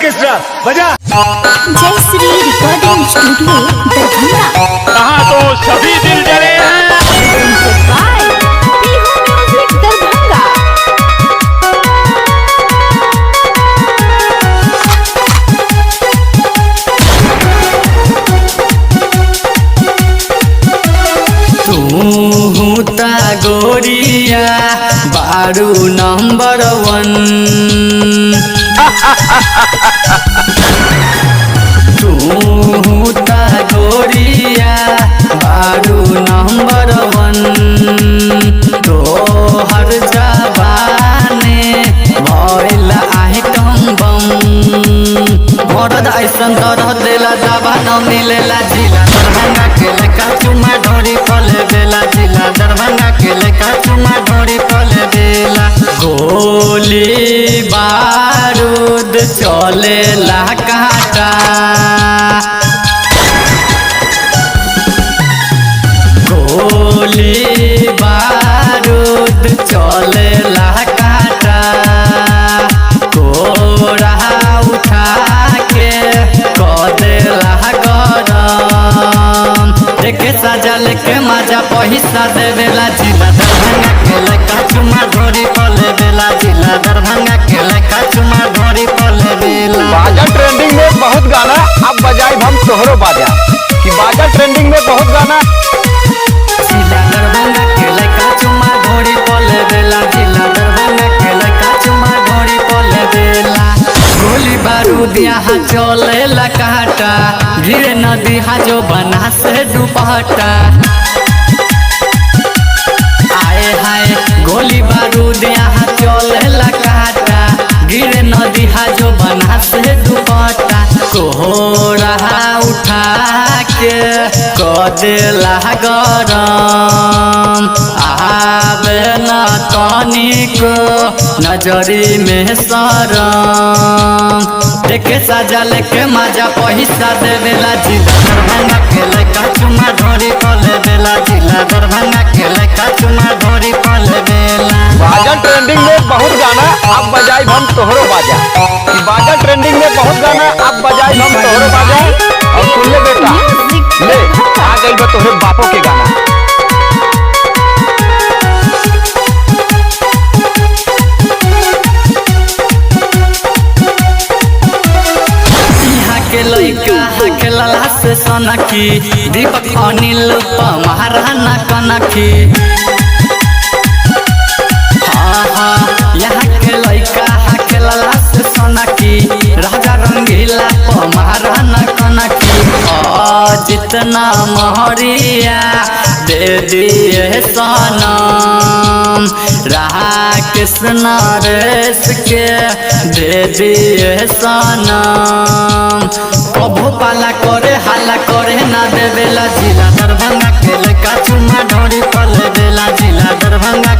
Orchestra बजा। जय Shri recording studio Darbhanga. कहाँ तो सभी दिल जले हैं। Presented by Bihu Music Darbhanga. तू ता गोरिया बारू नंबर वन, तू ता गोरिया बारू नंबर वन, तोहर जबाने भइल आइटम बम। मरद ऐसन दरद देला दवा न मिलेला, जिला दरभंगा के लेका चुमा ढोरी पले बेला, जिला दरभंगा के लेका चुमा ढोरी पले बेला। गोली बारूद चलेला काटा, गोली बारूद चलेला काटा, कोरा उठा के कदेला गरम। देखे साजा लेके मजा पैसा देवेला, जिला दरभंगा के लेका चुमा ढोरी पले बेला, जिला दरभंगा के लेका चुमा ढोरी पले बेला। बाजा ट्रेंडिंग में बहुत गाना, अब बजाई हम तोहरो बाजा कि बाजा ट्रेंडिंग में बहुत गाना। जिला दरभंगा के लड़का चुमा ढोरी पले बेला, जिला दरभंगा के लड़का चुमा ढोरी पले बेला। गोली बारूद यहाँ चलेला काटा, गिरे नदी हा जो बना से दुपट्टा। आए हाय गोली बारूद यहाँ चलेला काटा, गिरे नदी हा जो बना से दुपट्टा। कोहरा उठा के कदेला गरम, आवे न तनिको नजरी में शरम। देखे साजा लेके मजा पैसा देवेला, जिला दरभंगा के लेका चुमा ढोरी पले बेला, जिला दरभंगा के लेका चुमा ढोरी पले बेला। बाजा ट्रेंडिंग में बहुत गाना, अब बजाई हम तोहरो बाजा कि बाजा ट्रेंडिंग में बहुत गाना, अब बजाई हम तोहरो बाजा। और सुन ले बेटा, Music ले आ गई बा तोहरे बापों के गाना। यहाँ के लइका खेलला से सनकी, दीपक अनिल महाराना कनखी। हाँ हाँ यहाँ के लइका खेलला से सनकी, राजा रंगीला महाराना कनखी। जितना महरिया दे दिए सनम, रहा कृष्णा रेस के दे दिए सनम। कभू पाला करे हाला करे ना देवेला, जिला दरभंगा के लेका चुमा ढोरी पले बेला, जिला दरभंगा